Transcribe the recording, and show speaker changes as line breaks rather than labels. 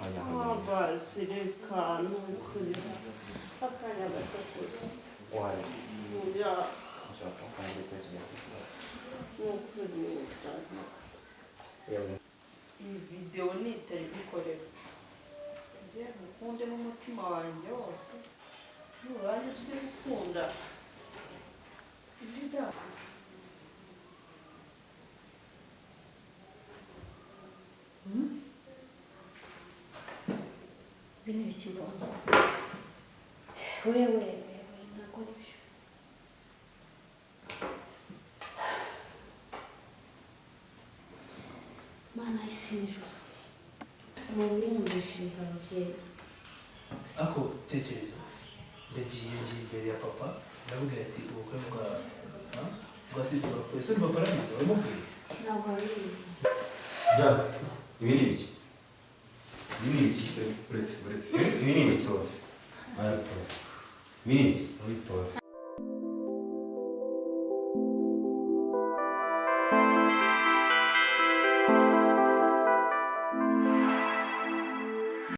Akanya
Ah,
kagenda.
Basi reka, nukuri akanya gato gusa.
Waretse.
Ya.
Nshaka kandi kwezi.
Nukuri.
Yewe.
Iyi videwo nitari gukorera nze mukunde n'umutima wanjye wose, nurangiza ujye gukunda ibyo.
Ibi ni ibiki mbonye? Wewe wewe, ntabwo ari byo. Mana y'isi n'ijuru, ubu binyumvishiriza ababyeyi.
Ariko tekereza, ndagiye, ngiye imbere ya papa, ndamubwira ati ubukwe bwa sister bapfuye. Ese papa arabizi? Wabimubwiye?
Ntabwo wabizi.
Jack, ibi ni ibiki? Ibi ni ibiki?
Uretse, uretse.
Ibi ni ibiki?
Witonze.
Witonze. Ibi ni ibiki?
Witonze.